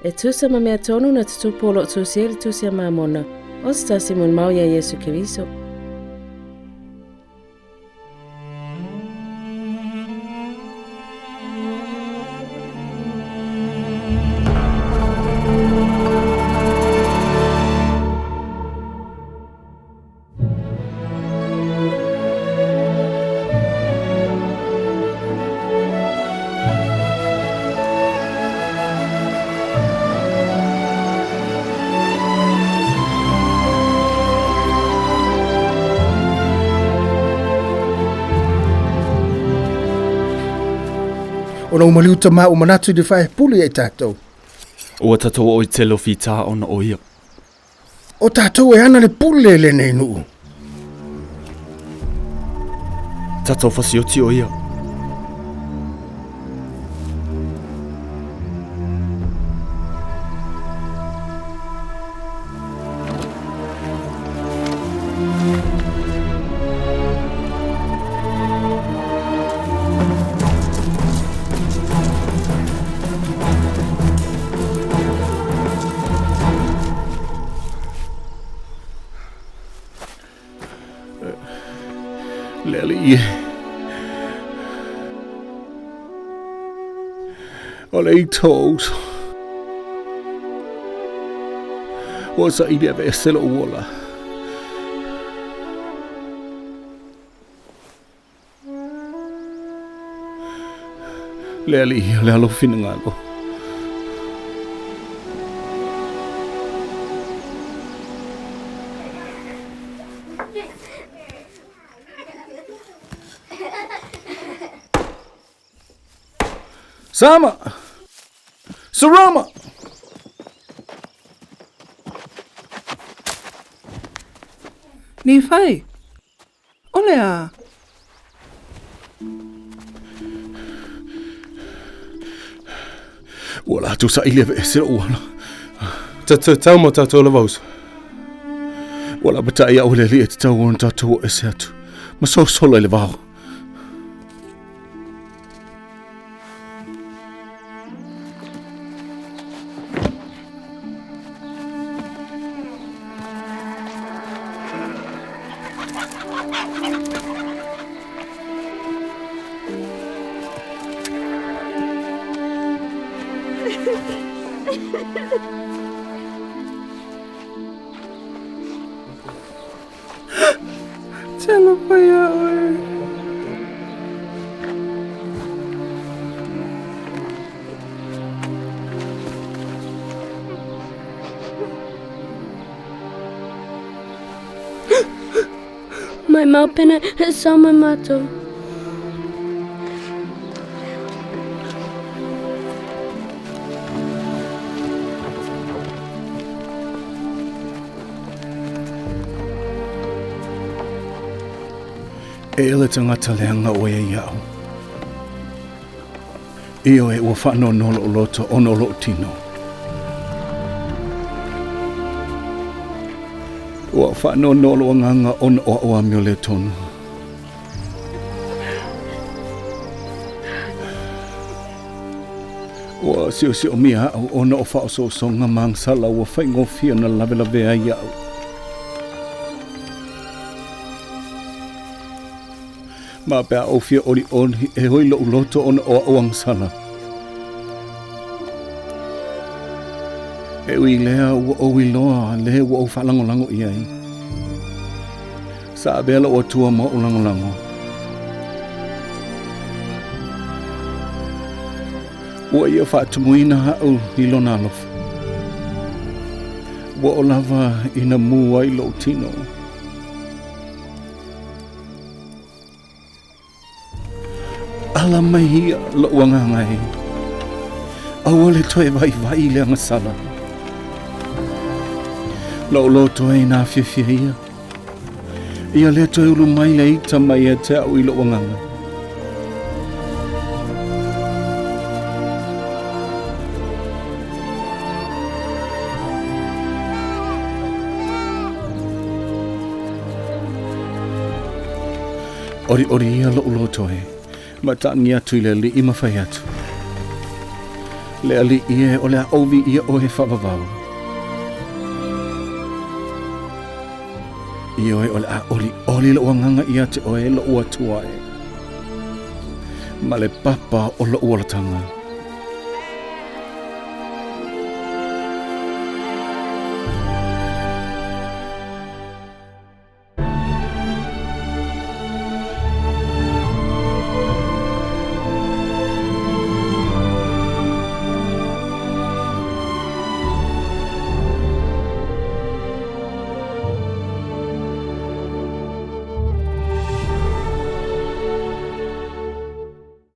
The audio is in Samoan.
E tusa ma mea tonu na tutupu o lo o tusia i le Tusi a Mamona, o se tasi molimau iā Iesu Keriso. Ona ua maliu tama ua manatu i le faepule ia i tatou. Ua tatou oo i tele o fita ona o ia. O tatou e ana le pule lenei nuu. Tatou fasioti o ia. Le alii e. O le ita o uso. Ua saili aveese lou ola. Le alii o le alo finagalo. Sama! Sarama! Nifai, O le a? Ua latou saili aveese lou ala. Tatou tau ma tatou lava uso. Ua lapatai au e le Alii e tatau ona tatou o ese atu ma sosola i le vao. Talofa iā oe. Maimau pena e sao mai matou. E le tagata leaga oe e ia'u. Ioe, ua faanoanoa lo'u loto ona o lo'u tino. Ua faanoanoa lo'u agaga ona o a'u amio le tonu. Ua siosioʻomia a'u ona o faaosoosoga ma agasala ua faigofie ona lavelavea ai iaʻu. Ma pe a ou fia ʻoliʻoli, e oi loʻu loto ona o aʻu agasala. E ui i lea ua ou iloa le ua ou faalagolago i ai. Sa avea loʻu Atua ma oʻu lagolago. Ua ia faatumuina aʻu i lona alofa. Ua oo lava ina mū ai loʻu tino. Ala mai ia loʻu agaga e. Aua le toe vaivai i le agasala. Loʻu loto e nā fiafia ia. Ia le toe ulu mai le ita mai ia te aʻu i loʻu agaga. ʻOliʻoli ia loʻu loto e mataʻagi atu i le Alii ma fai atu. Le Alii e, o le a ou viia oe faavavau. Ioe, o le a olioli lou agaga ia te oe, lou Atua e, ma le papa o lou olataga.